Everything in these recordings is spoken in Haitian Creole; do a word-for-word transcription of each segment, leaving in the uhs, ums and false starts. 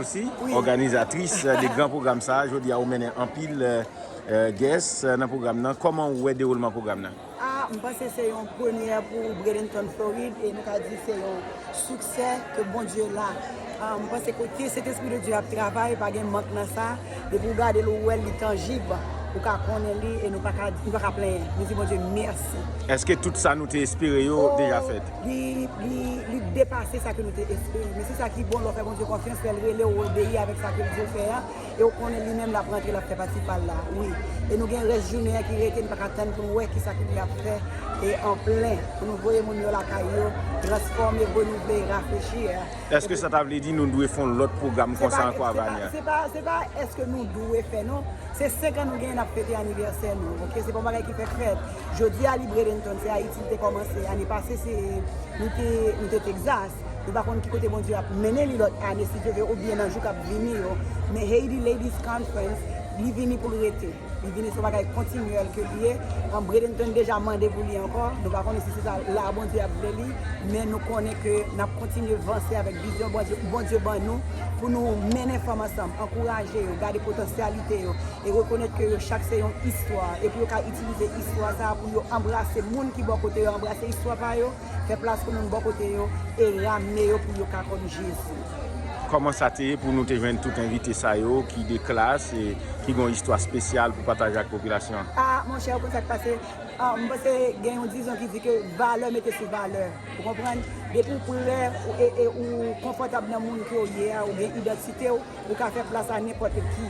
Osi, òganizatris de gran pwogram sa a, jodi a ou mennen anpil guest nan pwogram nan. Kòman ou wè dewolman pwogram nan? Ah, m panse se yon premyè pou Bradenton Florid e nou ka di se yon siksè ke Bondye la. Ah, m panse kote Sentespri de Dye ap travay, pa gen mank nan sa. Depi w gade l, ou wè l, li tanjib. Ou ka konnen li e nou pa ka, nou pa ka plenyen. Nou di Bondye mèsi. Èske tout sa nou te espere yo deja fèt? Li, li, li depase sa ke nou te espere. Men se sa ki bon lè w fè Bondye konfyans, lè l rele w obeyi avèk sa ke l di w fè a. E w konnen li menm l ap rantre, l ap fè pati pa l la. Wi. E nou gen rès jounen an ki rete, nou pa ka tann pou nou wè kisa ke li ap fè e an plen. Pou nou voye moun yo lakay yo, transfòme, renouvle, rafrechi. Èske sa ta vle di nou dwe fè yon lòt pwogram konsa ankò avanyè? Se pa, se pa èske nou dwe fè non. Se senk an nou genyen n ap fete anivèsè nou, oke? Se pa yon bagay ki fèk fèt. Jodi a li Bradenton, se Ayiti li te kòmanse. Ane pase se nou te, nou te Texas. Nou pa konn ki kote Bondye ap mennen li lòt ane, si Dye vle, oubyen nan jou k ap vini yo. Men Haiti Ladies Conference, li vini pou l rete. Li vini se yon bagay kontinyèl ke li ye. Bradenton deja mande pou li ankò. Nou pa konnen si se sa la Bondye ap vle li, men nou konnen ke n ap kontinye vanse avèk vizyon Bondye, Bondye ban nou pou nou mennen fanm ansanm, ankouraje yo, gade potansyalite yo e rekonèt ke yo chak se yon istwa e pou yo ka itilize istwa sa a pou yo anbrase moun ki bò kote yo, anbrase istwa pa yo, fè plas pou moun bò kote yo e ramne yo pou yo ka konn Jezi. Kòman sa te ye pou nou te jwenn tout envite sa yo ki de klas e ki gen yon istwa espesyal pou pataje ak popilasyon an? Ah, monchè, ou konn sa k pase? Ah, m panse gen yon dizon ki di ke valè mete sou valè. Ou konprann? Depi w prè e, e ou konfòtab nan moun ke w ye a, ou gen idantite w, ou ka fè plas a nenpòt ki.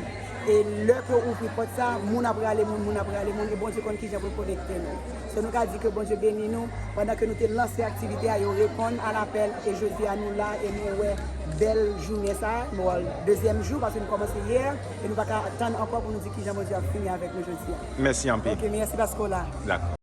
E lè ke w ouvri pòt sa, moun ap rale moun, moun ap rale moun, e Bondye konn kijan pou l konekte nou. So nou ka di ke Bondye beni nou, pandan ke nou te lanse aktivite a, yo reponn a lapèl, e jodi a nou la, e nou wè bèl jounen sa, bon, dezyèm jou, paske nou kòmanse yè, e nou pa ka tann ankò pou nou di kijan Bondye ap fini avèk nou jodi a. Mèsi anpil. Ok, mèsi paske w la. Dakò.